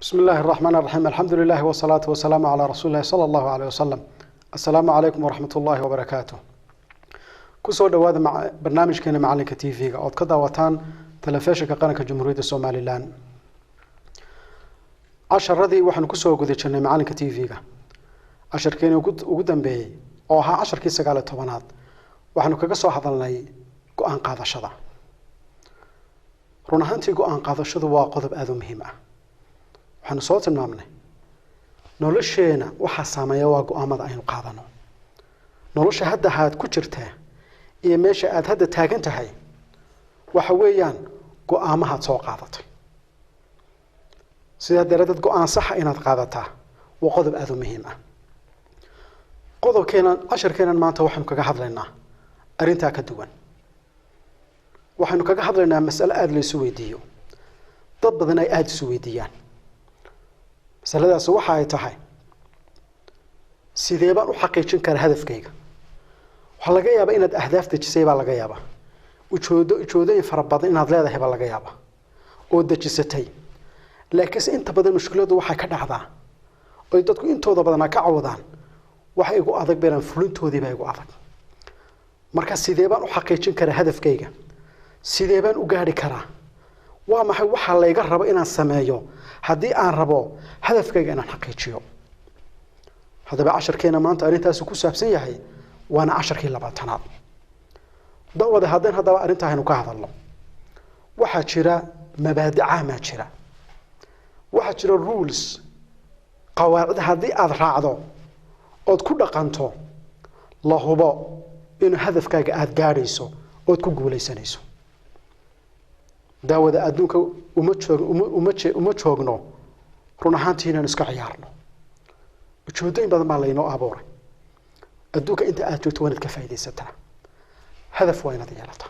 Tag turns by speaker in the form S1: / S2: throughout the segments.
S1: بسم الله الرحمن الرحيم، الحمد لله والصلاة والسلام على رسول الله صلى الله عليه وسلم. السلام عليكم ورحمة الله وبركاته. Kusoo dhawaada barnaamijkeena Macalinka TV-ga ood ka daawataan telefishinka qaranka Jamhuuriyadda Somaliland. Casharadii waxaanu kusoo guda jirnay Macalinka TV-ga. Casharkeeni ugu dambeeyey oo ahaa casharkii 19aad waxaanu kaga soo hadalnay go-aan qaadashada. Run ahaantii, go-aan qaadashadu waa qodob aada u muhiim ah. Waxaanu soo tilmaamnay nolosheena waxaa saameeya waa go-aamada aynu qaadano. Nolosha hadda haad ku jirtaa iyo meesha aada hadda taagan tahay waxa weeyaan go-aamahaad soo qaadatay. Sidaa daradeed, go-aan saxa inaad qaadataa waa qodob aada u muhiim ah. Qodobkeenan, casharkeenan maanta waxaanu kaga hadlaynaa arrintaa ka duwan. Waxaynu kaga hadlaynaa mas'alo aada la isu weydiiyo, dad badan ay aada isu weydiiyaan. Masaladaasi waxa ay tahay: sidee baan u xaqiijin karaa hadafkayga? Waxaa laga yaabaa inaad ahdaaf dejisay baa laga yaabaa, ujeedooyin fara badan inaad leedahay baa laga yaabaa oo dejisatay. Laakiinse inta badan mushkiladdu waxay ka dhacdaa oy dadku intooda badanaa ka cawdaan: waxa igu adag beelaan fulintoodii baa igu adag. Marka sidee baan u xaqiijin karaa hadafkayga? Sidee baan u gaadhi karaa? Waa maxay waxaa layga rabo inaan sameeyo haddii aan rabo hadafkayga inaan xaqiijiyo? Haddaba, casharkeena maanta arrintaasi ku saabsan yahay, waana casharkii 20aad. Dawade, haddeen haddaba arrintaa aynu ka hadalno, waxaa jira mabaadi caamaa jira, waxaa jira rules, qawaacid haddii aada raacdo ood ku dhaqanto la hubo inuu hadafkaaga aada gaadhayso ood ku guulaysanayso. Daawada, adduunka uma joog uma uma je uma joogno run ahaantii inaynu iska ciyaarno. Ujeedooyin badan baa laynoo abuuray. Adduunka inta aada joogto waa inaad ka faaidaysataa. Hadaf waa inaad yeelataa.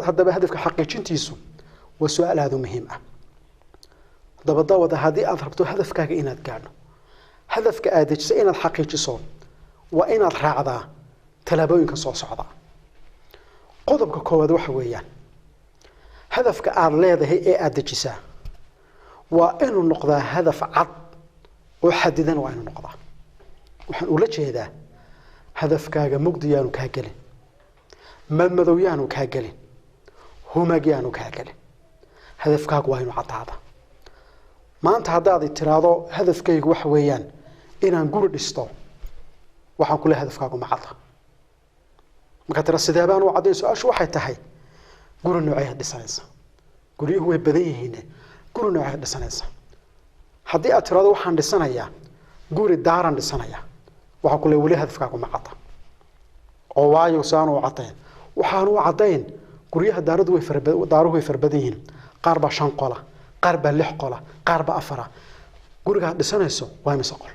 S1: Haddaba, hadafka xaqiijintiisu waa su-aal aada u muhiim ah. Haddaba daawada, haddii aada rabto hadafkaaga inaad gaadho, hadafka aad dejisay inaad xaqiijiso, waa inaad raacdaa tallaabooyinka soo socda. Qodobka koowaad waxa weeyaan, hadafka aada leedahay ee aada dejisaa waa inuu noqdaa hadaf cad oo xadidan. Waa inuu noqdaa, waxaan ula jeedaa, hadafkaaga mugdi yaanu kaa gelin, madmadow yaanu kaa gelin, humag yaanu kaa gelin. Hadafkaagu waa inuu caddaada. Maanta haddaad tiraahdo "Hadafkaygu waxa weeyaan inaan guri dhisto," waxaan ku leeyahay hadafkaagu ma cadda. Markaa tira "Sidee baan u caddayn?" su-aashu waxay tahay: guri nooceed dhisanaysa? Guryuhu way badan yihiin, guri nooceed dhisanaysa? Haddii aad tirahdo "Waxaan dhisanayaa guri daaran dhisanayaa," waxaan ku leeyahay weli hadafkaagu ma cadda. Oo waayo saanu u caddayn? Waxaanu u caddayn, guryaha daaradu way fara daaruhu way fara badan yihiin. Qaar baa shan qola, qaar baa lix qola, qaar baa afara. Gurigaad dhisanayso waa imise qol?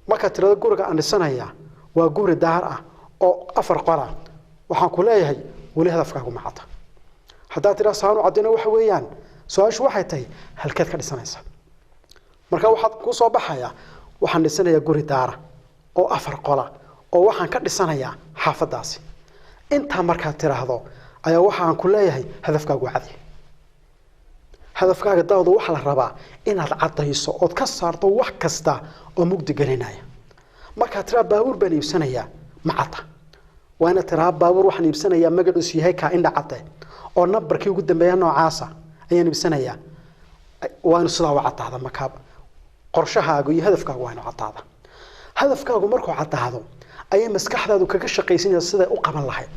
S1: Markaad tirahdo "Guriga aan dhisanayaa waa guri daar ah oo afar qola," waxaan ku leeyahay weli hadafkaagu ma cadda. Haddaad tiraa "Saanu caddayno," waxa weeyaan su-aashu waxay tahay: halkeed ka dhisanaysa? Marka waxaad kuu soo baxaya "Waxaan dhisanayaa guri daara oo afar qola oo waxaan ka dhisanayaa xaafaddaasi." Intaa markaad tiraahdo ayaa waxaan ku leeyahay hadafkaagu waa cadi. Hadafkaaga, daawda, waxaa la rabaa inaad caddayso ood ka saarto wax kasta oo mugdi gelinaya. Markaad tiraa "Baabuur baan iibsanayaa," ma cadda. Waa inaad tiraa "Baabuur waxaan iibsanayaa magaciisu yahay kaa indha cadde oo nambarkii ugu dambeeya noocaasa ayaan iibsanayaa." Waa inu sidaa u caddaada. Markaa qorshahaagu iyo hadafkaagu waa inu caddaada. Hadafkaagu markuu caddaado ayay maskaxdaadu kaga shaqaysinaysa siday u qaban lahayd.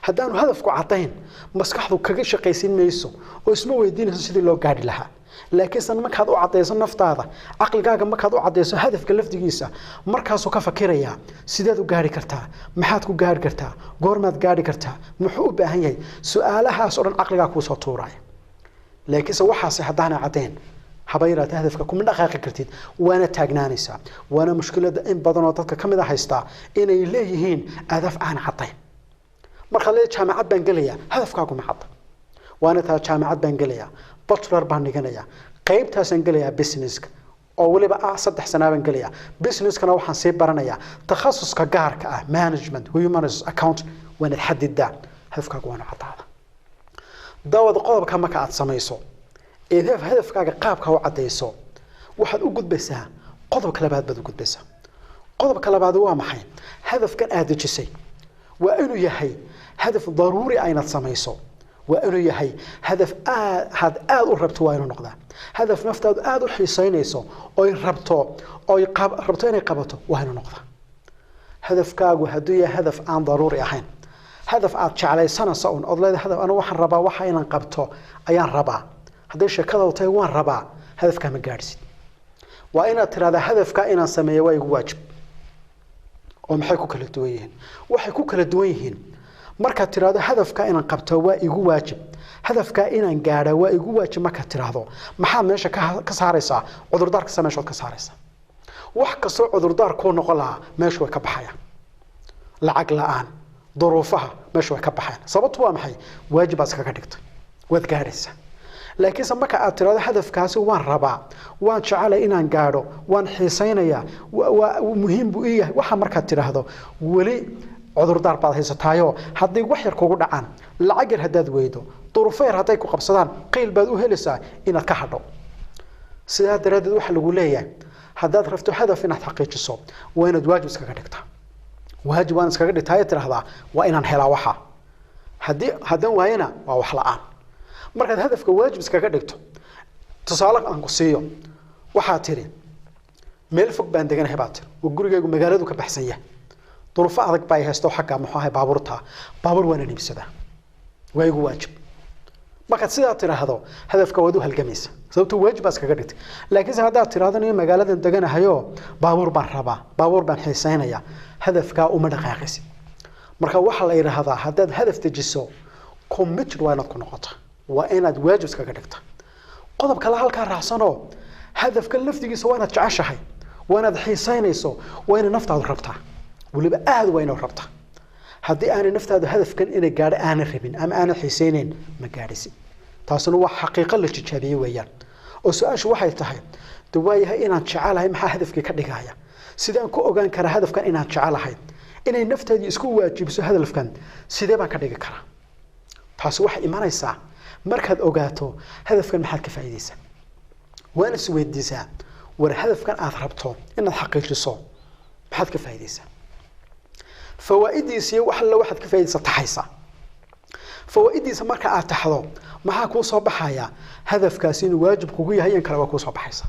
S1: Haddaanu hadafku caddayn, maskaxdu kaga shaqaysin mayso oo isma weydiinayso sidii loo gaadhi lahaa. Laakiinse markaad u caddayso naftaada, caqligaaga markaad u caddayso hadafka lafdigiisa, markaasuu ka fakirayaa sideed u gaadhi kartaa, maxaad ku gaadhi kartaa, goormaad gaadhi kartaa, muxuu u baahan yahay. Su-aalahaas oo dhan caqligaa kuusoo tuuraya. Laakiinse waxaase haddaanay caddayn, haba yaraatee hadafka kuma dhaqaaqi kartid, waana taagnaanaysaa. Waana mushkiladda in badan oo dadka ka mid a haystaa, inay leeyihiin hadaf aan caddayn. Markaad leedahay "Jaamacad baan gelayaa," hadafkaagu ma cadda. Waana taa "Jaamacad baan gelayaa, bachelor baan dhiganayaa, qaybtaasaan gelayaa businesska oo weliba ah 3 sanaa baan gelayaa, businesskana waxaan sii baranayaa takhasuska gaarka ah, management, human resource, account," waanaad xadidaa. Hadafkaagu waanu caddaada. Daawada, qodobka marka aad samayso Ee hadafkaaga qaabka u caddayso, waxaad u gudbaysaa qodobka labaad baad u gudbaysaa. Qodobka labaad waa maxay? Hadafkan aad dejisay waa inuu yahay hadaf daruuri ah inaad samayso, waa inuu yahay hadaf aad aad u rabto, waa inuu noqdaa hadaf naftaadu aad u xiisaynayso oy rabto, oy rabto inay qabato, waa inuu noqdaa. Hadafkaagu hadduu yahay hadaf aan daruuri ahayn, hadaf aad jeclaysanayso un ood leedahay hadaf anigu waxaan rabaa waxa inaan qabto ayaan rabaa, hadday sheekada tahay waan rabaa, hadafkaa ma gaadhsid. Waa inaad tiraahdaa hadafkaa inaan sameeyo waa igu waajib. Oo maxay ku kala duwan yihiin? Waxay ku kala duwan yihiin markaad tiraahdo hadafkaa inaan qabto waa igu waajib, hadafkaa inaan gaadha waa igu waajib, markaad tiraahdo maxaad meesha ka saaraysaa? Cudurdaarkasa meeshood ka saaraysaa. Wax kastoo cudurdaar kuu noqon lahaa meeshu way ka baxayaan. Lacag la-aan, duruufaha meeshu way ka baxayaan. Sababtu waa maxay? Waajib baad iskaga dhigtay, waad gaadhaysaa. Laakiinse marka aad tiraahdo hadafkaasi waan rabaa, waan jecelay inaan gaadho, waan xiisaynayaa, waa muhiim buu ii yahay, waxa markaad tiraahdo weli cudurdaar baad haysataayoo hadday wax yar kugu dhacaan, lacag yar haddaad weydo, duruufo yar hadday ku qabsadaan, qiil baad u helaysaa inaad ka hadho. Sidaa daraaddeed waxaa lagu leeyahay haddaad rabto hadaf inaad xaqiijiso waa inaad waajib iskaga dhigtaa. Waajib waan iskaga dhigtaa ee tiraahdaa waa inaan helaa waxa, haddii haddaan waayana waa wax la-aan. Markaad hadafka waajib iskaga dhigto, tusaale aan ku siiyo, waxaad tidhi meel fog baan deganahay baad tiri, oo gurigaygu magaaladu ka baxsan yahay, duruufo adag baa ay haysto xagga muxuu ahay baabuurta, baabuur waana iibsadaa, waa igu waajib. Markaad sidaa tiraahdo hadafka waad u halgamaysa, sababtoo waajib baa iskaga dhigtay. Laakiinse haddaad tiraahdo niyo magaaladan deganahayo baabuur baan rabaa, baabuur baan xiisaynaya, hadafkaa uma dhaqaaqaysid. Marka waxaa la yidhaahdaa haddaad hadaf dejiso committed waa inaad ku noqoto, waa inaad waajib iskaga dhigta. Qodob kale halkaa raacsanoo hadafka lafdigiisa waa inaad jeceshahay, waa inaad xiisaynayso, waa inaad naftaadu rabtaa, weliba aad waa inaad rabtaa. Haddii aanay naftaadu hadafkan inay gaadho aanay rabin ama aanay xiisaynayn ma gaadhisid. Taasina waa xaqiiqo la tijaabiyey weeyaan. Oo su-aashu waxay tahay de waayahay inaan jecelahay maxaa hadafkii ka dhigaya? Sidaan ku ogaan karaa hadafkan inaan jecelahay? Inay naftaadii isku waajibiso hadafkan sidee baan ka dhigi karaa? Taasi waxay imanaysaa markaad ogaato hadafkan maxaad ka faa'iidaysaa. Waana is weydiisaa war hadafkan aad rabto inaad xaqiijiso maxaad ka faa'iidaysaa? Fawaa'idiisa iyo wax alla waxaad ka faa'iidaysaa taxaysaa. Fawaa'idiisa marka aad taxdo maxaa kuu soo baxaya? Hadafkaasi inuu waajib kugu yahay in kale waa kuu soo baxaysa.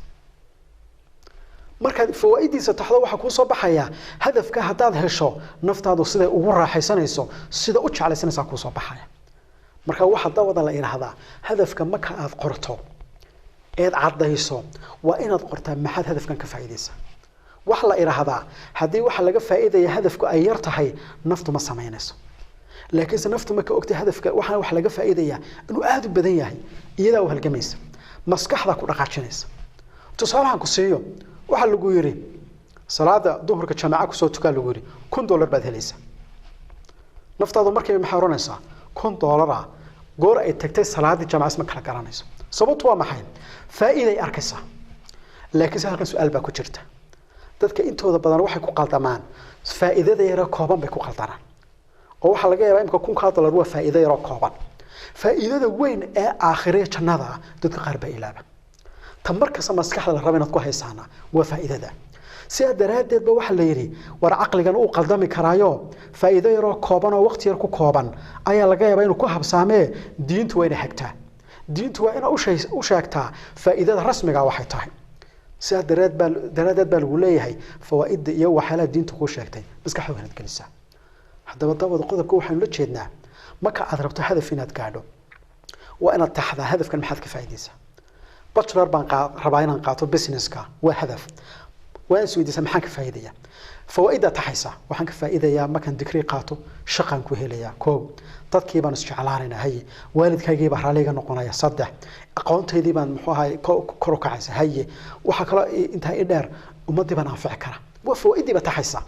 S1: Markaad fawaa'idiisa taxdo waxaa kuu soo baxaya hadafka haddaad hesho naftaadu siday ugu raaxaysanayso, sida u jeclaysanaysaa kuu soo baxaya. Marka waxaa dawada la yidhaahdaa hadafka marka aad qorto eed caddayso waa inaad qortaa maxaad hadafkan ka faa'iidaysaa. Waxa la yidhaahdaa haddii waxa laga faa'iidaya hadafku ay yar tahay naftu ma samaynayso. Laakiinse naftu marka ogtay hadafka waxaan wax laga faa'iidayaa inuu aad u badan yahay, iyadaa u halgamaysa, maskaxda ku dhaqaajinaysa. Tusaalahan ku siiyo, waxaa lagu yidhi salaada duhurka jamaaca kusoo tukaa lagu yidhi $1,000 baad helaysaa. Naftaadu markiiba maxay oranaysaa? $1,000 ah goor ay tagtay salaadii jamaaca isma kala garanayso. Sababtu waa maxay? Faa'iiday arkaysaa. Laakiinse halkan su-aal baa ku jirta. Dadka intooda badan waxay ku qaldamaan faa'iidada yaroo kooban bay ku qaldanaan. Oo waxaa laga yaabaa imika $1,000 waa faa'iido yaroo kooban. Faa'iidada weyn ee aakhiree jannada dadka qaar baa ilaaba. Ta markasta maskaxda la rabo inaad ku haysaana waa faa'iidada. Sidaa daraaddeed ba waxaa la yidhi war caqligan uu qaldami karaayo faa'iido yaroo kooban oo waqti yar ku kooban ayaa laga yaabaa inuu ku habsaamee. Diintu waa inay hagtaa, diintu waa inay u sheegtaa faa'iidada rasmiga waxay tahay. Sidaa daraaddeed baa lagu leeyahay fawaa'idda iyo waxyaalaha diintu kuu sheegtay maskaxda waa inaad gelisaa. Haddaba dabada qodobka waxaynu la jeednaa marka aad rabto hadaf inaad gaadho waa inaad taxdaa hadafkan maxaad ka faa'iidaysaa. Bachelor baan rabaa inaan qaato businesska, waa hadaf. Waan is weydiisaa maxaan ka faa'iidayaa? Fawaa'iddaa taxaysaa, waxaan ka faa'iidayaa markaan digrii qaato shaqaan ku helayaa, koow dadkii baan isjeclaanaynaa, haye waalidkaygii baa raalliga noqonaya, saddex aqoontaydii baan muxuu ahay kor u kacaysa, haye waxaa kaloo intaa i dheer ummaddii baan anfici karaa. Waa fawaa'idii baa taxaysaa.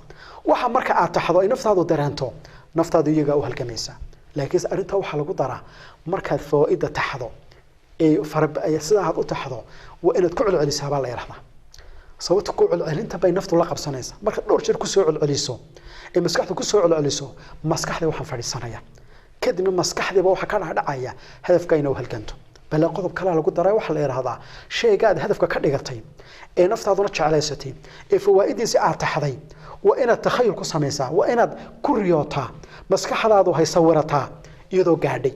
S1: Waxa marka aad taxdo ay naftaadu dareento, naftaadu iyagaa u halgamaysa. Laakiinse arrintaa waxaa lagu daraa markaad fawaa'idda taxdo ee sidaa aad u taxdo waa inaad ku celcelisaa baa la yidhahdaa. Sababta ku celcelinta bay naftu la qabsanaysaa. Markaad dhowr jeer kusoo celceliso ee maskaxdu kusoo celceliso, maskaxda waxaan fadhiisanaya, kadibna maskaxdiiba waxaa ka dhacdhacaya hadafka inuu halganto. Bale qodob kalaa lagu daray, waxaa la idhaahdaa shayga aad hadafka ka dhigatay ee naftaaduna jeclaysatay ee fawaa'idiisa aad taxday, waa inaad takhayul ku samaysaa, waa inaad ku riyootaa, maskaxdaadu hay sawirataa iyadoo gaadhay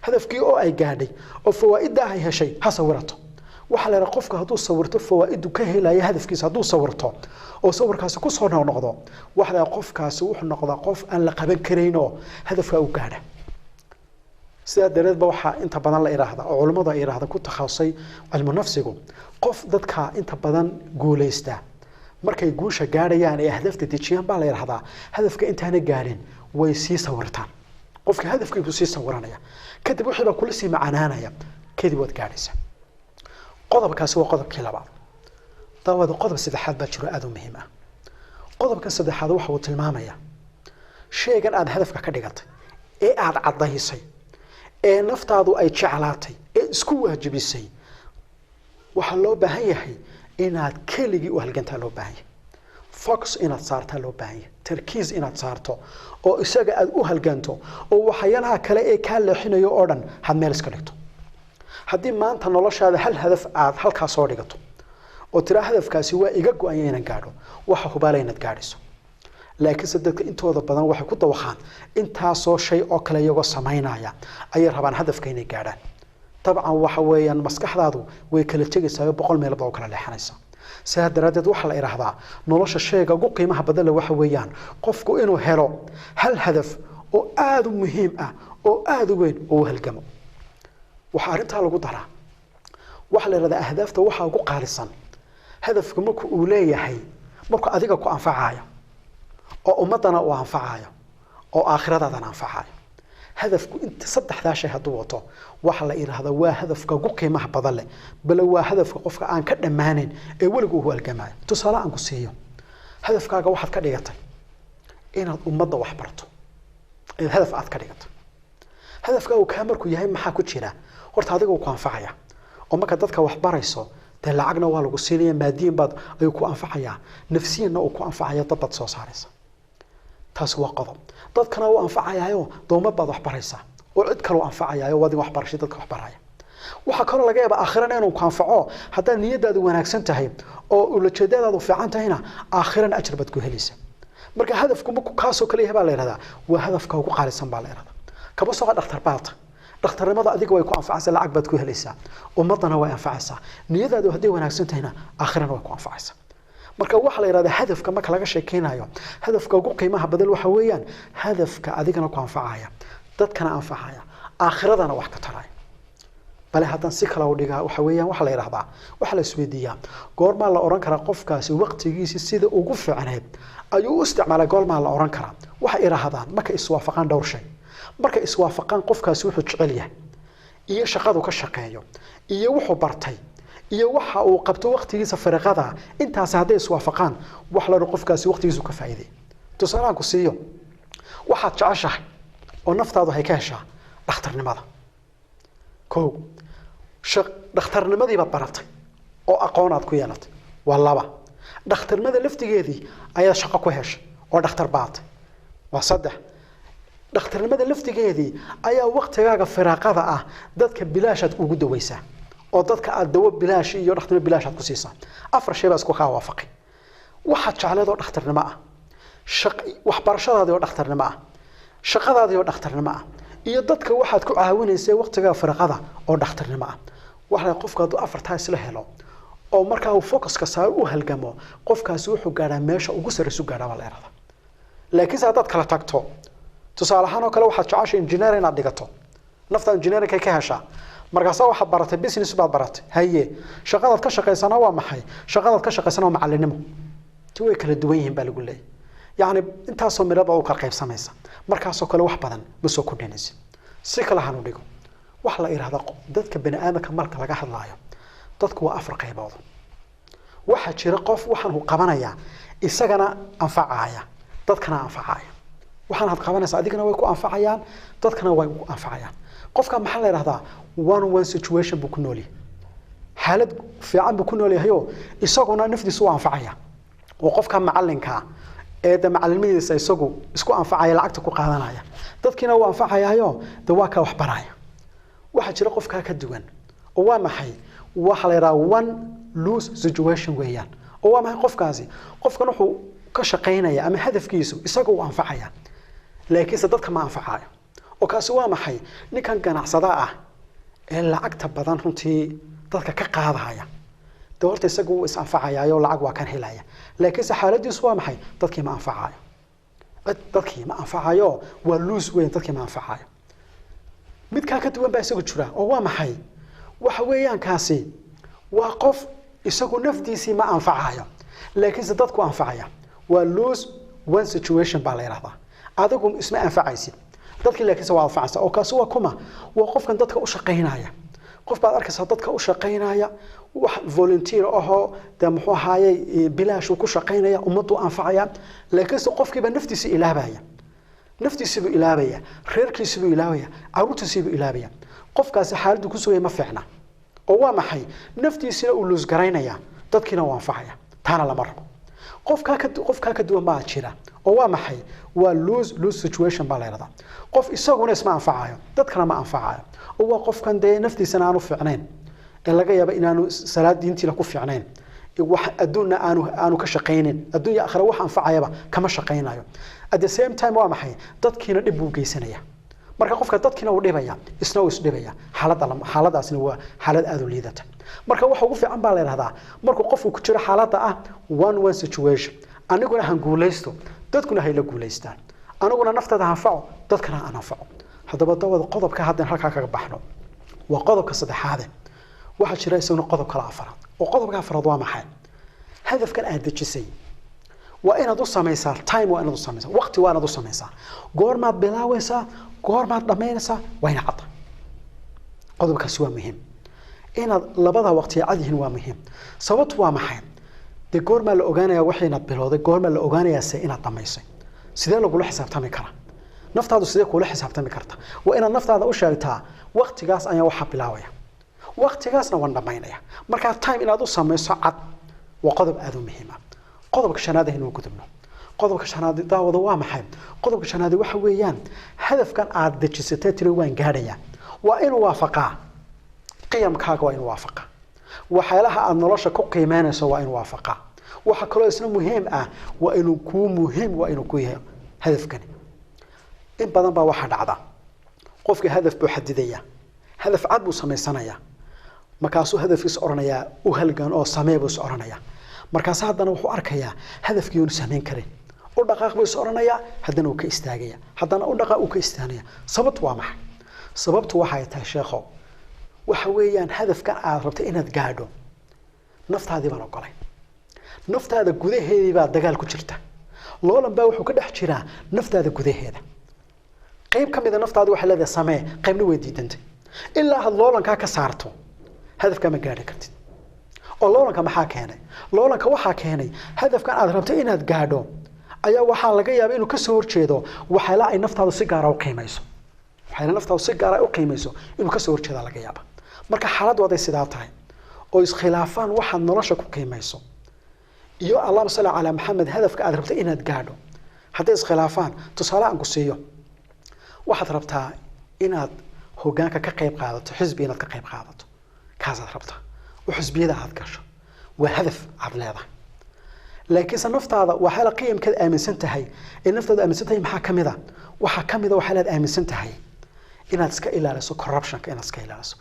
S1: hadafkii oo ay gaadhay oo fawaa'idda ay heshay ha sawirato. Waxaa la yidhaha qofka hadduu sawirto fawaa'idu ka helaya hadafkiisa, hadduu sawirto oo sawirkaasi ku soo noqnoqdo, waxa la yidhaha qofkaasi wuxuu noqdaa qof aan la qaban karayn oo hadafkaa u gaadha. Sidaa dareed ba waxaa inta badan la idhaahdaa oo culimmadu ay idhaahda ku takhasusay cilmu nafsigu, qof dadka inta badan guulaysta markay guusha gaadhayaan ee ahdafta dejiyaan baa la idhahdaa hadafka intaana gaadhin way sii sawirtaan. Qofka hadafkiibu sii sawiranaya, kadib wixii baa kula sii macanaanaya, kadib waad gaadhaysaa. Qodobkaasi waa qodobkii labaad. Daawada, qodob saddexaad baa jiro aada u muhiim ah. Qodobka saddexaad waxa uu tilmaamayaa shaygan aada hadafka ka dhigatay ee aada caddaysay ee naftaadu ay jeclaatay ee isku waajibisay, waxaa loo baahan yahay inaad keligii u halgantaa loo baahan yahay, focus inaad saartaa loo baahan yahay, tarkiis inaad saarto oo isaga aada u halganto oo waxyaalaha kale ee kaa leexinayo oo dhan had meel iska dhigto. Haddii maanta noloshaada hal hadaf aad halkaa soo dhigato oo tiraa hadafkaasi waa iga go-anya inaan gaadho, waxa hubaala inaad gaadhayso. Laakiinse dadka intooda badan waxay ku dawaqaan intaasoo shay oo kale iyagoo samaynaya ayay rabaan hadafka inay gaadhaan. Dabcan waxa weeyaan maskaxdaadu way kala tegaysaa, 100 meelood oo kala leexanaysa. Sidaa daraaddeed waxaa la idhaahdaa nolosha shayga ugu qiimaha badan le waxa weeyaan qofku inuu helo hal hadaf oo aada u muhiim ah oo aada u weyn oo u halgamo. Waxaa arrintaa lagu daraa, waxaa la idhahdaa ahdaafta waxaa ugu qaalisan hadafku marka uu leeyahay markuu adiga ku anfacayo oo ummaddana uu anfacayo oo aakhiradaadana anfacayo. Hadafku inta saddexdaa shay hadduu wato, waxaa la idhaahdaa waa hadafka ugu qiimaha badan leh, bale waa hadafka qofka aan ka dhammaanayn ee weligu uu halgamayo. Tusaale aan ku siiyo, hadafkaaga waxaad ka dhigatay inaad ummadda wax barto, hadaf aad ka dhigatay. Hadafkaagu kaa markuu yahay maxaa ku jira? Horta adiga uu ku anfacaya oo marka dadka wax barayso dee lacagna waa lagu siinaya, maadiyan baad ayuu ku anfacayaa, nafsiyanna uu ku anfacaya, dad baad soo saaraysa. Taasi waa qodob. Dadkana uu anfacayaayo doomad baad wax baraysaa oo cid kaleu anfacayaayo waa adiga waxbarashay dadka wax baraya. Waxaa kaloo laga yaabaa aakhirana inuu ku anfaco. Haddaad niyadaadu wanaagsan tahay oo ulajeedadaadu fiican tahayna, aakhirana ajar baad ku helaysaa. Marka hadafku markuu kaasoo kale yahay baa la yidhahdaa waa hadafka ugu qaalisan baa la yidhahdaa. Kaba soo dhakhtar baata, dhakhtarnimada adiga way ku anfacaysaa, lacag baad ku helaysaa, ummaddana way anfacaysaa, niyadaadu hadday wanaagsan tahayna aakhirana way ku anfacaysaa. Marka waxaa la yidhahdaa hadafka marka laga sheekeynayo, hadafka ugu qiimaha badan waxa weeyaan hadafka adigana ku anfacaya, dadkana anfacaya, aakhiradana wax ka taraya. Bale haddaan si kale u dhigaa, waxa weeyaan waxaa la yidhahdaa, waxaa la isweydiiyaa goormaa la odhan karaa qofkaasi waqtigiisi sida ugu fiicneed ayuu u isticmaalay? Goormaa la odhan karaa? Waxay idhaahdaan markay iswaafaqaan dhowr shay, markay iswaafaqaan qofkaasi wuxuu jecel yahay iyo shaqadu ka shaqeeyo iyo wuxuu bartay iyo waxa uu qabto waqtigiisa fariqada, intaasi hadday iswaafaqaan wax la qofkaasi waqtigiisu ka faa'iiday. Tusaalehaan ku siiyo, waxaad jeceshahay oo naftaadu hay ka heshaa dhakhtarnimada. Kow, dhakhtarnimadii baad baratay oo aqoon aad ku yeelatay. Waa laba, dhakhtarnimada laftigeedii ayaad shaqo ku heshay oo dhakhtar baatay. Waa saddex, dhakhtarnimada laftigeedii ayaa waqtigaaga firaaqada ah dadka bilaashaad ugu dawaysaa oo dadka aad dawo bilaash iyo dhakhtarnimo bilaash aad ku siisaa. Afar shay baa isku kaa waafaqay: waxaad jecleed oo dhakhtarnimo ah, waxbarashadaadii oo dhakhtarnimo ah, shaqadaadii oo dhakhtarnimo ah, iyo dadka waxaad ku caawinaysay waqtigaa firaaqada oo dhakhtarnimo ah. Waxa qofku hadduu afartaa isla helo oo markaa uu focuska saaro u halgamo, qofkaasi wuxuu gaadhaa meesha ugu sarraysu gaadhaa baa la yidhahdaa. Laakiinse haddaad kala tagto, tusaale ahaan oo kale, waxaad jeceshay engineer inaad dhigato, nafta engineeringkay ka heshaa, markaasaa waxaad baratay business baad baratay. Haye, shaqadaad ka shaqaysana waa maxay? Shaqadaad ka shaqaysana waa macalinimo. Ti way kala duwan yihiin baa lagu leeyahy. Yacni intaasoo midho baa u kala qaybsamaysa, markaasoo kale wax badan ma soo kordhinaysa. Si kale hanu dhigo, waxa la yidhahdaa dadka bani aadamka marka laga hadlaayo, dadku waa afar qaybood. Waxaa jira qof waxaan uu qabanayaa isagana anfacaya, dadkana anfacaya. Waxaan aad qabanaysaa adigana way ku anfacayaan, dadkana way ku anfacayaan. Qofka maxaa la yidhahdaa? One one situation buu ku nool yahay, xaalad fiican buu ku nool yahayoo isaguna naftiisu u anfacaya oo qofka macalinka ee de macalinimadiisa isagu isku anfacaya, lacagta ku qaadanaya, dadkiina wuu anfacayayo de waa kaa wax baraya. Waxaa jira qofkaa ka duwan Oo waa maxay? Waxa la yidhaha one lose situation weeyaan. Oo waa maxay qofkaasi? Qofkan wuxuu ka shaqaynaya ama hadafkiisu isaga uu anfacaya, laakiinse dadka ma anfacayo. Oo kaasi waa maxay? Ninkan ganacsada ah ee lacagta badan runtii dadka ka qaadaya, dee horta isaga wuu is anfacayaayo, lacag waa kan helaya, laakiinse xaaladiisu waa maxay? Dadkii ma anfacayo, cid dadkii ma anfacayo, waa lose weyn, dadkii ma anfacayo. Midkaa ka duwan baa isagu jira. Oo waa maxay? Waxa weeyaan kaasi waa qof isagu naftiisii ma anfacayo, laakiinse dadku anfacaya. Waa lose one situation baa la yidhahdaa. Adigu isma anfacaysid, dadkii laakiinse waa anfacaysa. Oo kaasi waa kuma? Waa qofkan dadka u shaqaynaya. Qof baad arkaysaa dadka u shaqaynaya, wax volunteer ahoo dee muxuu ahaayey, bilaashuu ku shaqaynaya, ummaduu anfacaya, laakiinse qofkiiba naftiisa ilaabaya, naftiisibuu ilaabaya, reerkiisibuu ilaabaya, caruurtiisibuu ilaabaya. Qofkaasi xaaladdu ku sugaya ma fiicna. Oo waa maxay? Naftiisina uu luusgaraynaya, dadkiina uu anfacaya, taana lama rabo. Qofkaa ka duwan baa jira. Oo waa maxay? Waa lose lose situation baa la yidhahdaa. Qof isaguna isma anfacayo, dadkana ma anfacayo. Oo waa qofkan dee naftiisana aanu fiicnayn, ee laga yaabo inaanu salaad diintiina ku fiicnayn, wax adduunna aanu ka shaqaynin, adduun iyo aakhira wax anfacayaba kama shaqaynayo. At the same time waa maxay? Dadkiina dhib buu geysanaya. Marka qofka dadkiina uu dhibaya, isna uu isdhibaya. Xaaladda xaaladaasina waa xaalad aada u liidata. Marka waxa ugu fiican baa la yidhahdaa, markuu qofku ku jiro xaaladda ah one one situation, aniguna han guulaysto, dadkuna hayla guulaystaan, aniguna naftada hanfaco, dadkana aan anfaco. Haddaba dawada, qodobka haddaan halkaa kaga baxno waa qodobka saddexaade. Waxaa jira isaguna qodob kale afaraad. Oo qodobka afaraad waa maxay? Hadafkan aad dejisay waa inaad u samaysaa time, waa inaad u samaysaa waqti, waa inaad u samaysaa goormaad bilaawaysaa, goormaad dhammaynaysaa, waa ina cadda. Qodobkaasi waa muhiim. Inaad labada waqti cad yihiin waa muhiim. Sababtu waa maxay? Dee goormaa la ogaanayaa waxa inaad bilowday? Goormaa la ogaanayaa se inaad dhammaysay? Sidee lagula xisaabtami karaa? Naftaadu sidee kula xisaabtami karta? Waa inaad naftaada u sheegtaa waqtigaas ayaan waxaa bilaabaya, waqtigaasna waan dhammaynaya. Markaa time inaad u samayso cad waa qodob aada u muhiim ah. Qodobka shanaad aynu gudubno. Qodobka shanaad, daawada, waa maxay? Qodobka shanaad waxa weeyaan hadafkan aad dejisatay, tiri waan gaadhayaa, waa inuu waafaqaa qiyamkaaga, waa inuu waafaqaa waxyaalaha aada nolosha ku qiimeynayso, waa inuu waafaqaa. Waxa kaloo isna muhiim ah, waa inuu kuu muhiim, waa inuu ku yahay hadafkani. In badan baa waxaa dhacda qofka hadaf buu xadidaya, hadaf cad buu samaysanayaa, markaasuu hadafkiisa odhanayaa u halgan oo samee buu is odhanayaa. Markaas haddana wuxuu arkayaa hadafkii uunu samayn karin. U dhaqaaq buu is odhanayaa, haddana uu ka istaagaya, haddana u dhaqaaq, uu ka istaagaya. Sababtu waa maxay? Sababtu waxay tahay, sheekhow, waxa weeyaan hadafkan aad rabtay inaad gaadho naftaadii baan ogolay. Naftaada gudaheedii baa dagaal ku jirta, loolan baa wuxuu ka dhex jiraa naftaada gudaheeda. Qayb ka mida naftaadi waxay leedahay samee, qaybna way diidantay. Ilaa aad loolankaa ka saarto hadafkaa ma gaadhi kartid. Oo loolanka maxaa keenay? Loolanka waxaa keenay hadafkan aad rabto inaad gaadho ayaa waxaa laga yaabaa inuu kasoo horjeedo waxyaala ay naftaadu si gaara u qiimayso, waxyaala naftaadu si gaara u qiimayso inuu kasoo horjeeda laga yaaba. Marka xaaladdu hadday sidaa tahay oo iskhilaafaan waxaad nolosha ku qiimayso iyo, allahuma salli calaa Maxamed, hadafka aad rabto inaad gaadho hadday iskhilaafaan, tusaale aan ku siiyo, waxaad rabtaa inaad hoggaanka ka qayb qaadato, xisbi inaad ka qayb qaadato kaasaad rabtaa, oo xisbiyada aad gasho, waa hadaf aad leedahay. Laakiinse naftaada waxyaala qiyamkeed aaminsan tahay ee naftaada aaminsan tahay maxaa ka mid a? Waxaa ka mid a waxyaalaad aaminsan tahay inaad iska ilaaliso corruptionka, inaad iska ilaaliso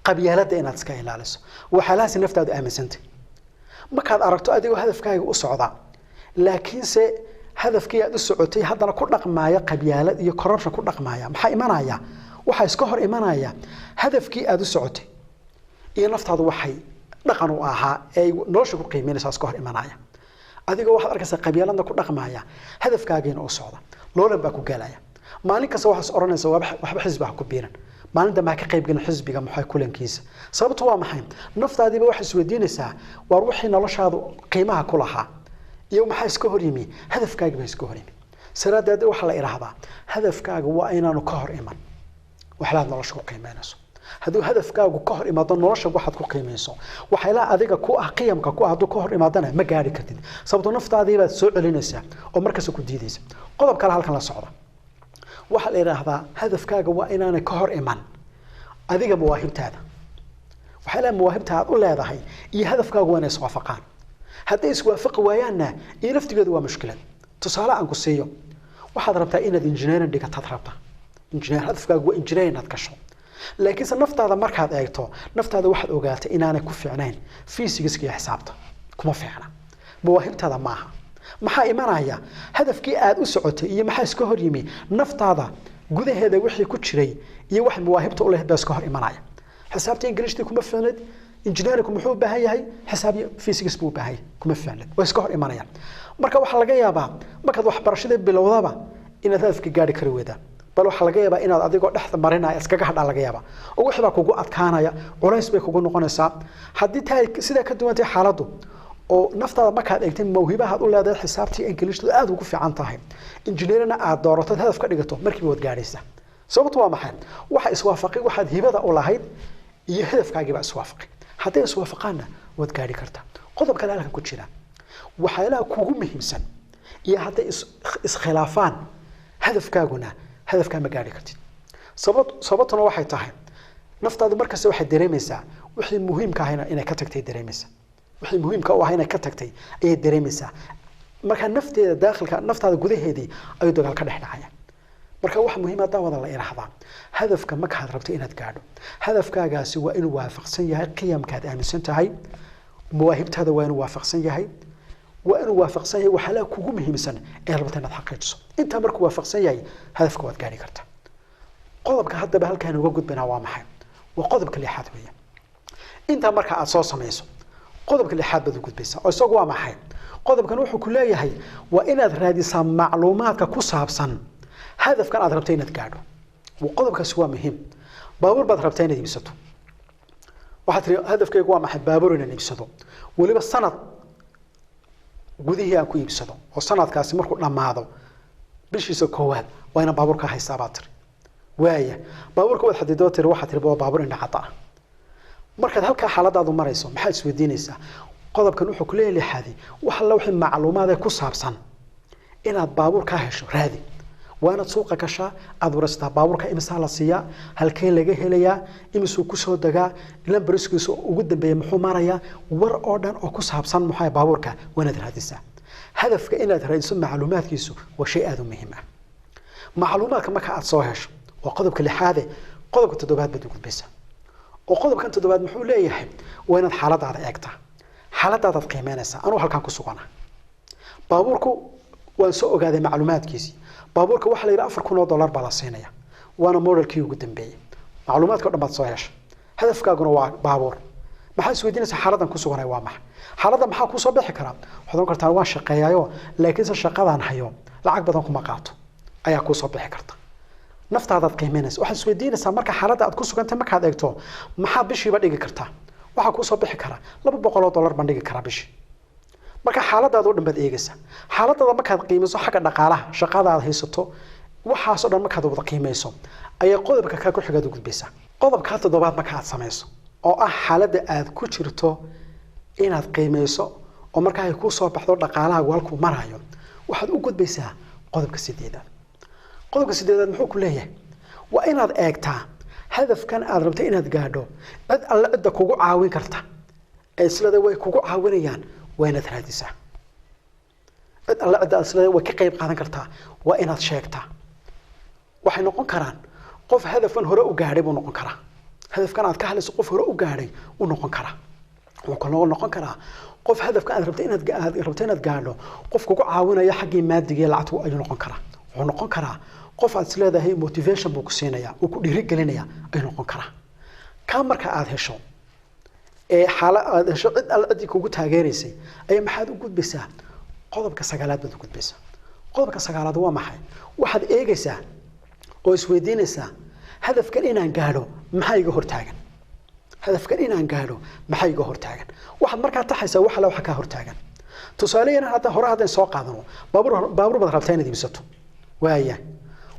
S1: qabyaaladda, inaad iska ilaaliso, waxyaalahaasi naftaadu aaminsantahay. Markaad aragto adigoo hadafkaaga u socda, laakiinse hadafkii aad u socotay haddana ku dhaqmaaya qabyaalad iyo corruption ku dhaqmaaya, maxaa imanaya? Waxaa iska hor imanaya hadafkii aad u socotay iyo naftaadu waxay dhaqan u ahaa ee ay nolosha ku qiimeynaysaa iska hor imanaya. Adigoo waxaad arkaysaa qabyaaladna ku dhaqmaya, hadafkaagiina u socda, loolan baa ku galaya. Maalin kasta waxaad is odhanaysaa waxba xisbi ha ku biiran, maalin dambe ha ka qaybgelin xisbiga maxay kulankiisa. Sababtu waa maxay? Naftaadiiba waxay isweydiinaysaa, waar wixii noloshaadu qiimaha ku lahaa iyo maxaa iska hor yimi? Hadafkaagi baa iska hor yimi. Saraadeed waxaa la idhaahdaa hadafkaaga waa inaanu ka hor iman waxlaad nolosha ku qiimeynayso. Hadduu hadafkaagu ka hor imaado nolosha waxaad ku qiimayso, waxyaalaha adiga ku ah qiyamka ku ah, hadduu ka hor imaadana ma gaadhi kartid, sababtoo naftaadii baad soo celinaysaa oo markasta ku diidaysa. Qodob kale halkan la socda waxaa la idhaahdaa hadafkaaga waa inaanay ka hor iman adiga mawaahibtaada. Waxyaalaha mawaahibta aad u leedahay iyo hadafkaagu waa inay iswaafaqaan. Hadday iswaafaqi waayaanna iyo laftigeedu waa mushkilad. Tusaale aan ku siiyo, waxaad rabtaa inaad engineering dhigataad rabtaa, engineer, hadafkaagu waa engineer inaad gasho, laakiinse naftaada markaad eegto, naftaada waxaad ogaatay inaanay ku fiicnayn physics iyo xisaabta, kuma fiicna, mawaahibtaada maaha. Maxaa imanaya? Hadafkii aad u socotay iyo maxaa iska hor yimi? Naftaada gudaheeda wixii ku jiray iyo wax mawaahibta u lahayd baa iska hor imanaya. Xisaabta ingiliishtii kuma fiicnayd, engineeringku muxuu u baahan yahay? Xisaab iyo physics buu u baahan yahay, kuma fiicnayd, way iska hor imanayaan. Marka waxaa laga yaabaa markaad waxbarashadii bilowdaba inaad hadafka gaari kari weydaa, bal waxaa laga yaabaa inaad adigoo dhexda marinaya iskaga hadhaa laga yaabaa, oo wixii baa kugu adkaanaya, culays bay kugu noqonaysaa. Haddii taa sidaa ka duwan tahay xaaladdu, oo naftaada markaad eegtay mawhibahaad u leedahay xisaabtii ingiliishtu aad ugu fiican tahay, injineerina aad dooratad, hadaf ka dhigato, markiiba waad gaadhaysaa. Sababtu waa maxay? Waxa iswaafaqay waxaad hibada u lahayd iyo hadafkaagiibaa iswaafaqay. Hadday iswaafaqaanna waad gaadhi kartaa. Qodob kale halkan ku jira, waxyaalaha kugu muhiimsan iyo hadday iskhilaafaan hadafkaaguna, hadafkaa ma gaadhi kartid. Sababtuna waxay tahay naftaadu markasta waxay dareemaysaa wixii muhiimka ahayna inay ka tagtay dareemaysaa, wixii muhiimka u ahaa inay ka tagtay ayay dareemaysaa. Marka nafteeda daakhilka, naftaada gudaheedii ayuu dagaal ka dhex dhacaya. Marka waxa muhiim ah daawada la ilaahdaa, hadafka markaad rabto inaad gaadho, hadafkaagaasi waa inuu waafaqsan yahay qiyamkaad aaminsan tahay, mawaahibtaada waa inuu waafaqsan yahay, waa inuu waafaqsan yahay waxyaalaha kugu muhiimsan ee rabta inaad xaqiijiso. Intaa markuu waafaqsan yahay, hadafka waad gaadhi kartaa. Qodobka haddaba halkaan uga gudbanaa waa maxay? Waa qodobka lixaad weeye. Intaa marka aad soo samayso, qodobka lixaad baad u gudbaysaa, oo isagu waa maxay? Qodobkan wuxuu ku leeyahay waa inaad raadisaa macluumaadka ku saabsan hadafkan aad rabto inaad gaadho. Qodobkaasi waa muhiim. Baabuur baad rabtaa inaad iibsato. Waxaad tiri hadafkaygu waa maxay? Baabuur inaan iibsado, weliba sanad gudihii aan ku iibsado, oo sanadkaasi markuu dhammaado bishiisa koowaad waa inaan baabuurka haystaa baad tiri. Waaya, baabuurka waad xadidoo tiri, waxaad tiri waa baabuur indhacada ah. Markaad halkaa xaaladaadu marayso, maxaad isweydiinaysaa? Qodobkan wuxuu kuleeyahay lixaadi, wax alla wixii macluumaad ee ku saabsan inaad baabuur kaa hesho raadi. Waa inaad suuqa gashaa, aada waraysataa baabuurka imisaa la siiyaa, halkee laga helayaa, imisuu kusoo degaa, lambariskiisa ugu dambeeya muxuu marayaa, war oo dhan oo ku saabsan muxuu baabuurka waa inaad raadisaa. Hadafka inaad raadiso macluumaadkiisu waa shay aada u muhiim ah. Macluumaadka marka aad soo hesho, waa qodobka lixaade, qodobka toddobaad baad u gudbaysaa. Oo qodobkan toddobaad muxuu leeyahay? Waa inaad xaaladaada eegtaa, xaaladaadaad qiimeynaysaa. Anuu halkaan ku sugana, baabuurku waan soo ogaaday macluumaadkiisii. Baabuurka waxaa la yidhi $4,000 baa la siinaya, waana modelkii ugu dambeeyey. Macluumaadka o dhan baad soo heshay, hadafkaaguna waa baabuur. Maxaad isweydiinaysaa? Xaaladdan ku suganay waa maxay? Xaaladda maxaa kusoo bixi karaa? Waxaad oran kartaa waan shaqeeyaayo, laakiinse shaqadaan hayo lacag badan kuma qaato ayaa kuusoo bixi karta. Naftaadaad qiimeynaysa, waxaad isweydiinaysaa marka xaaladda aad ku sugantay markaad eegto, maxaad bishiiba dhigi kartaa? Waxaa kuusoo bixi karaa $200 baan dhigi karaa bishii. Marka xaaladaada o dhan baad eegaysaa. Xaaladaada markaad qiimayso, xagga dhaqaalaha, shaqada aad haysato, waxaasoo dhan markaad wada qiimayso, ayaa qodobka kaa ku xigaad u gudbaysaa. Qodobkaa toddobaad marka aad samayso, oo ah xaaladda aad ku jirto inaad qiimayso, oo markaa ay kuu soo baxdo dhaqaalahaagu halkuu marayo, waxaad u gudbaysaa qodobka sideedaad. Qodobka sideedaad muxuu ku leeyahay? Waa inaad eegtaa hadafkan aad rabto inaad gaadho cid alle cidda kugu caawin karta ee islada way kugu caawinayaan waa inaad raadisaa. Cid alle cidda islada way ka qayb qaadan kartaa waa inaad sheegtaa. Waxay noqon karaan qof hadafkan hore u gaadhay buu noqon karaa, hadafkan aad ka hadlayso qof hore u gaadhay uu noqon karaa. Wuxuu kaloo noqon karaa qof hadafkan aad rabto inaad aad rabto inaad gaadho qof kugu caawinaya xaggii maadiga iyo lacagta ayuu noqon karaa. Wuxuu noqon karaa qof aad isleedahay motivation buu ku siinaya, uu ku dhiirigelinaya ayuu noqon karaa. Kaa marka aad hesho ee xaala aad hesho cid alle ciddii kugu taageeraysay, ayaa maxaad u gudbaysaa? Qodobka sagaalaad baad u gudbaysaa. Qodobka sagaalaad waa maxay? Waxaad eegaysaa oo isweydiinaysaa hadafkan inaan gaadho maxaa iga hortaagan, hadafkan inaan gaadho maxaa iga hortaagan. Waxaad markaa taxaysaa wax alle waxa kaa hortaagan. Tusaale yar hadda hore haddaan soo qaadano, baabuur baad rabtaa inaad iibsato. Waaya,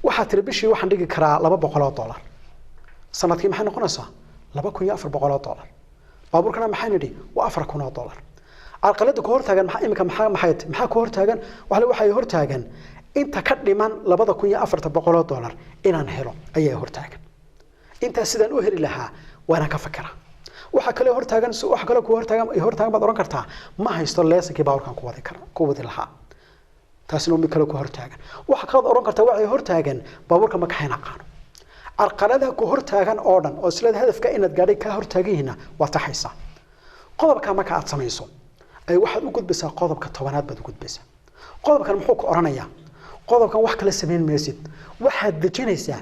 S1: waxaad tiri bishii waxaan dhigi karaa $200, sanadkii maxay noqonaysaa? $2,400. Baabuurkana maxay nidhi? Waa $4,000. Carqaladda ku hortaagan maxaa iminka maxaa maxay maxaa ku hortaagan? Waxle waxay hortaagan inta ka dhiman $2,400 inaan helo ayaa hortaagan. Intaas sidaan u heli lahaa waa inaan ka fakeraa. Waxa kale hortaagan, waxa kale ku hortaagan, hortaagan baad oran kartaa ma haysto leesankii baabuurkan ku wadi kara, ku wadi lahaa. Taasina mid kale ku hortaagan. Waxa kale oran kartaa waxay hortaagan baabuurka ma kaxayn aqaano. Carqaladaha ku hortaagan oo dhan oo isla hadafka inaad gaadhay ka hortaagan waa taxaysa. Qodobka marka aad samayso ay waxaad u gudbaysaa qodobka 10aad baad u gudbaysaa. Qodobkan muxuu ku oranayaa? Qodobkan wax kala sameyn maysid, waxaad dejinaysaa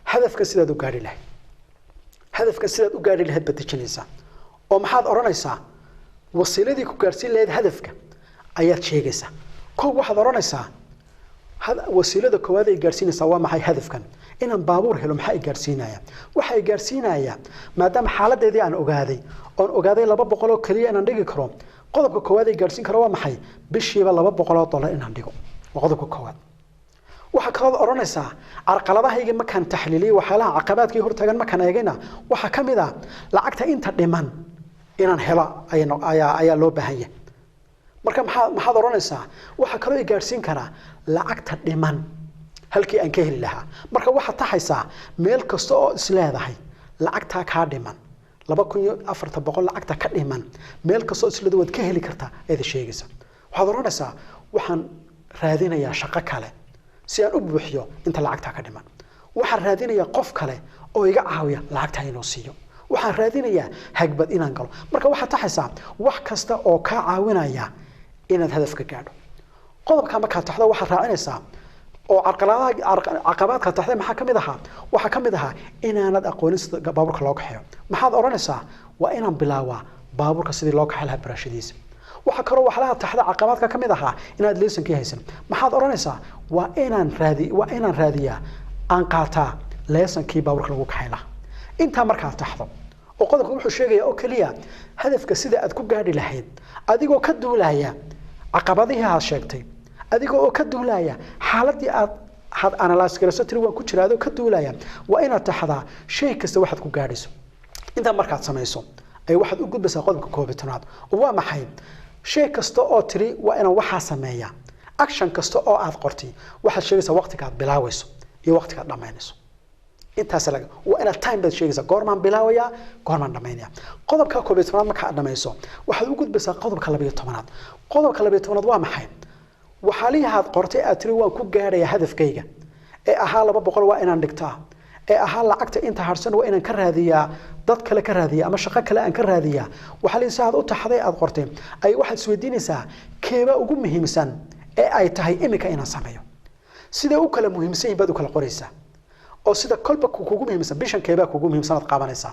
S1: hadafka sidaad u gaadhi lahayd. Hadafka sidaad u gaadhi lahayd baad dejinaysaa. Oo maxaad oranaysaa? Wasiiladii ku gaarsiin lahayd hadafka ayaad sheegaysaa. Kow waxaad oranaysaa wasiilada koowaad ay gaarsiinaysaa waa maxay hadafkan? Inaan baabuur helo maxaa i gaarsiinaya? Waxa i gaarsiinaya maadaama xaaladeedii aan ogaaday, oon ogaaday 200 oo kaliya inaan dhigi karo, qodobka koowaad ay gaarsiin karo waa maxay? Bishiiba $200 inaan dhigo. Waa qodobka koowaad. Waxa kale oo oranaysaa carqaladahayga markaan taxliiliyay, waxyaalaha caqabaadkii hortaagan markaan eegayna waxa ka mid ah lacagta inta dhiman inaan helo ayaa loo baahan yahay. Marka maxaad oranaysaa? Waxa kale oo i gaarsiin karaa lacagta dhiman halkii aan ka heli lahaa. Marka waxaad taxaysaa meel kasta oo isleedahay lacagta ka dhiman 2400 lacagta ka dhiman, meel kasta oo isleedahay waad ka heli kartaa ayaad sheegaysaa. Waxaad oranaysaa waxaan raadinayaa shaqo kale si aan u buuxiyo inta lacagta ka dhiman. Waxaan raadinayaa qof kale oo iga caawiya lacagta inuu siiyo. Waxaan raadinayaa hagbad inaan galo. Marka waxaad taxaysaa wax kasta oo ka caawinaya inaad hadafka gaadho. Qodobka markaad taxdo waxaad raacinaysaa oo caqabaadka taxday maxaa ka mid ahaa? Waxaa ka mid ahaa inaanad aqoonin sida baabuurka loo kaxeeyo. Maxaad oranaysaa? Waa inaan bilaabaa baabuurka sidii loo kaxay lahaa barashadiisa. Waxa kaloo waxlaha taxda caqabaadka ka mid ahaa inaad leesankii haysan. Maxaad oranaysaa? Waa inaan raadiyaa, aan qaataa leesankii baabuurka lagu kaxay lahaa. Intaa markaad taxdo oo qodobka wuxuu sheegayaa oo kaliya hadafka sida aad ku gaadhi lahayd adigoo ka duulaya caqabadihii aad sheegtay, adigoo oo ka duulaya xaaladii aad analyze garayso tiri waan ku jiraa, adoo ka duulaya waa inaad taxdaa shay kasta waxaad ku gaadhayso. Intaa markaad samayso ay waxaad u gudbaysaa qodobka 11aad. Oo waa maxay? Shay kasta oo tiri waa inaan waxaa sameeyaa, action kasta oo aad qortay waxaad sheegaysaa waqtiga aad bilaawayso iyo waqtiga aad dhammaynayso. Intaas laga waa inaad time baad sheegaysaa, goormaan bilaawayaa, goormaan dhammaynayaa. Qodobka 11aad marka aad dhammayso waxaad u gudbaysaa qodobka 12aad. Qodobka 12aad waa maxay? Waxaalihi aad qortay aad tiri waan ku gaadhayaa hadafkayga ee ahaa 200 waa inaan dhigtaa, ee ahaa lacagta inta harsan waa inaan ka raadiyaa, dad kale ka raadiyaa ama shaqo kale aan ka raadiyaa. Waxaalihi si aad u taxday aad qortay ay waxaad isweydiinaysaa keeba ugu muhiimsan ee ay tahay iminka inaan sameeyo. Sidee u kala muhiimsan yihiin baad u kala qoraysaa. Oo sida kolba kugu muhiimsan bishan keebaa kugu muhiimsan aad qabanaysaa,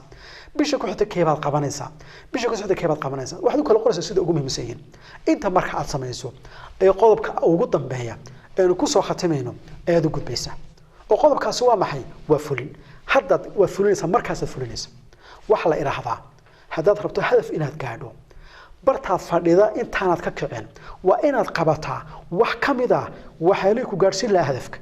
S1: bisha ku xigta keebaad qabanaysaa, bisha ku xigta keebaad qabanaysaa. Waxaad u kala qoraysaa sida ugu muhiimsan yihiin. Inta marka aad samayso ee qodobka ugu dambeeya eenu ku soo khatimayno ayaad u gudbaysaa. Oo qodobkaasi waa maxay? Waa fulin. Haddaad waa fulinaysaa, markaasaad fulinaysaa. Waxa la idhaahdaa haddaad rabto hadaf inaad gaadho, bartaad fadhida intaanaad ka kicin waa inaad qabataa wax ka mid ah waxyaalihii ku gaadhsiin lahaa hadafka.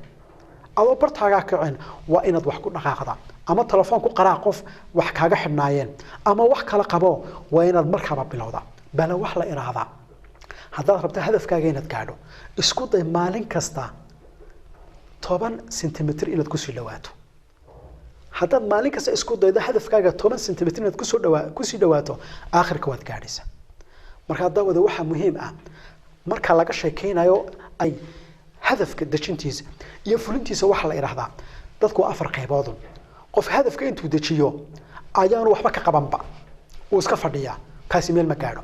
S1: Adoo bartaagaa kicin waa inaad wax ku dhaqaaqdaa, ama telefoon ku qaraa qof wax kaaga xidhnaayeen, ama wax kala qabo, waa inaad markaaba bilowdaa. Bale wax la idhaahdaa haddaad rabto hadafkaaga inaad gaadho, isku day maalin kasta 10 sentimitir inaad kusii dhawaato. Haddaad maalin kasta isku daydo hadafkaaga 10 sentimitir inaad kusii dhawaato, aakhirka waad gaadhaysaa. Marka daawada waxaa muhiim ah marka laga sheekeynayo ay hadafka dejintiisa iyo fulintiisa, waxa la idhaahdaa dadku waa 4 qaybood. Qof hadafka intuu dejiyo ayaanu waxba ka qabanba, uu iska fadhiyaa, kaasi meel ma gaadho.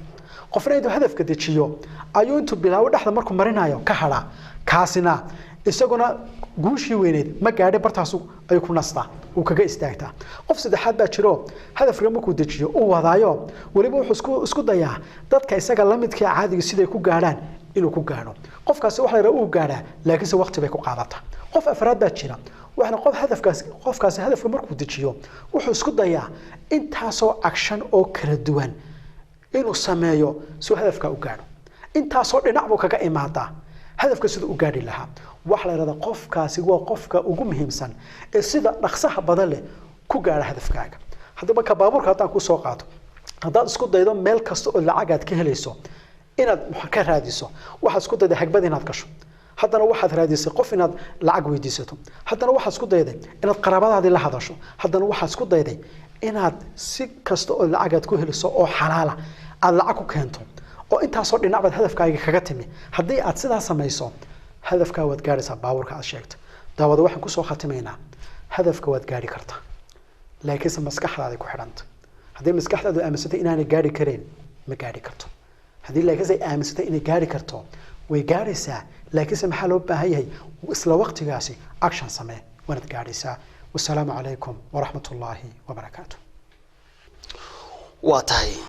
S1: Qofna intuu hadafka dejiyo ayuu intuu bilaabo dhexda markuu marinayo ka hadhaa, kaasina isaguna guushii weyneyd ma gaadhay, bartaas ayuu ku nastaa, uu kaga istaagtaa. Qof saddexaad baa jiro hadafka markuu dejiyo uu wadaayo, weliba wuxuu isku dayaa dadka isaga la midka caadiga siday ku gaadhaan inuu ku gaadho. Qofkaasi waxa la yiraahdaa uu gaadhaa, laakiinse waqti bay ku qaadataa. Qof afraad baa jira, waxna qof hadafkaasi, qofkaasi hadafka markuu dejiyo wuxuu isku dayaa intaasoo action oo kala duwan inuu sameeyo si hadafka u gaadho. Intaasoo dhinac buu kaga imaadaa hadafka siduu u gaadhi lahaa. Waxa la yiraahdaa qofkaasi waa qofka ugu muhiimsan ee sida dhaqsaha badan leh ku gaadha hadafkaaga. Haddaba marka baabuurka haddaan ku soo qaato, haddaad isku daydo meel kasta oo lacag aad ka helayso inaad ka raadiso, waxaad isku daydaa hagbad inaad gasho. Haddana waxaad raadisay qof inaad lacag weydiisato. Haddana waxaad isku dayday inaad qaraabadaadii la hadasho. Haddana waxaad isku dayday inaad si kasta oo lacag aad ku heliso oo xalaala aad lacag ku keento, oo intaasoo dhinac baad hadafkaaga kaga timi. Haddii aad sidaa samayso, hadafkaa waad gaadhaysaa baabuurka aad sheegto. Daawada, waxaan kusoo khatimaynaa: hadafka waad gaadhi kartaa, laakiinse maskaxdaaday ku xidhanta. Haddii maskaxdaadu aaminsantay inaanay gaadhi karayn, ma gaadhi karto. Haddii laakiinse ay aaminsantay inay gaadhi karto, way gaadhaysaa. Laakiinse maxaa loo baahan yahay? Isla waqtigaasi action samee, waanaad gaadhaysaa. Wasalaamu calaykum waraxmat ullaahi wabarakaatu.
S2: Waa tahay.